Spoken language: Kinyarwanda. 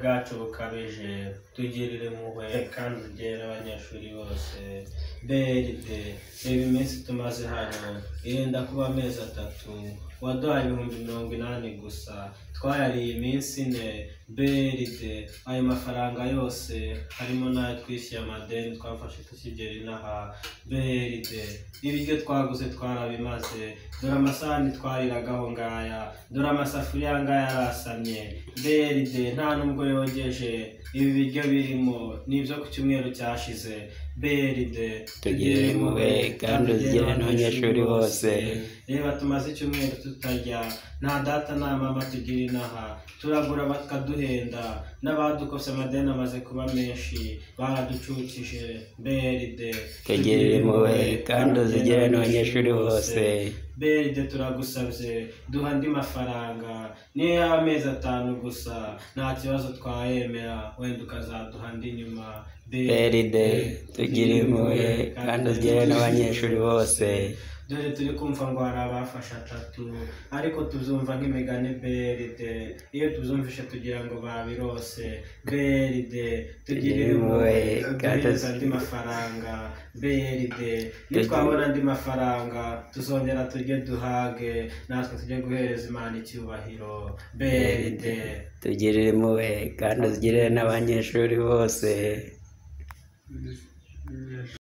bwacu bukabije, tugirire impuhwe kandi ugere abanyeshuri bose. BRD, reba iminsi tumaze hano, irenda kuba amezi 3, waduhaye 80,000 gusa, twayariye iminsi 4. BRD, ayo mafaranga yose harimo n'ayo twishyuye amadeni twafashe tukigera inaha. BRD, ibiryo twaguze twarabimaze, dore amasahani twariragaho ngaya, dore amasafuriya ngaya arasamye. BRD nta nubwo yogeje, ibi biryo birimo ni ibyo ku cyumweru cyashize. BRD, tugirire impuhwe kandi uzigire n'abanyeshuri bose. Reba tumaze icyumweru tutarya, nta data nta mama tugira inaha, turagura bakaduhenda, n'abadukose amadeni amaze kuba menshi, baraducukije. BRD, tugirire impuhwe kandi uzigire n'abanyeshuri bose. BRD turagusabye, duha andi mafaranga, niyo yaba amezi 5 gusa, nta kibazo twayemera, wenda ukazaduha andi nyuma. BRD, tugirire impuhwe kandi uzigire n'abanyeshuri bose. Dore turi kumva ngo hari abafashe 3, ariko tuzumva nk'imigani. BRD, iyo tuzumvishe tugira ngo babirose. BRD, tugirire impuhwe kandi uduhereze andi mafaranga. BRD, nitwabona andi mafaranga tuzongera tujye duhage, natwe tujye guhereza Imana icyubahiro. BRD, tugirire impuhwe kandi uzigire n'abanyeshuri bose.